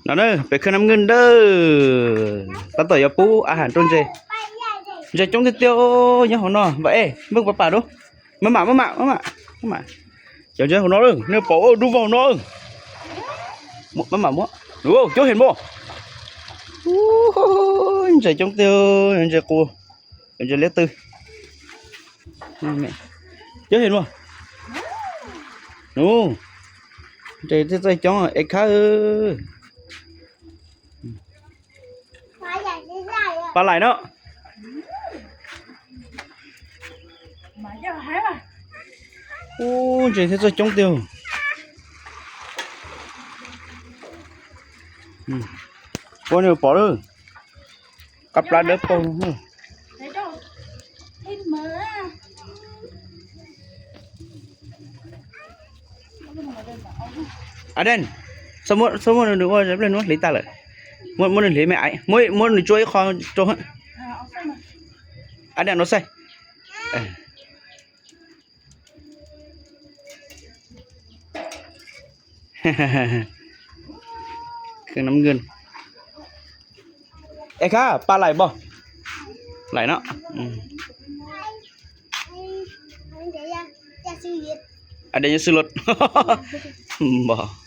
No na, pem khaj nab ngwj dawb, tab tom yuav pub a has rau ntses. Ntses coob tiag tiag nyob hauv no, npam ej, npam pam pam dua. Maj mam, maj mam, maj mam, maj mam. Cov ntses hauv no, nej pom dub vog no. Maj mam muab. Coob heev npam. Ntses coob tiag, ntses qus, ntses liab tw. Coob heev npam. Nus, ntses thiaj txawj coob es khab. Pa laim no. Ub, ntses thiaj txawj coob tiag. Ua nws pom lawm. Qab plab dawb paug. A dej, txhob muab nws ua, nws hnub hliv tag lawm. Muab nws hliv me aiv, muab nws tsuab ib qho rau. A dej no xaij. Es khab, pa laim npam. Laim no. A dej nyob xwb los npam.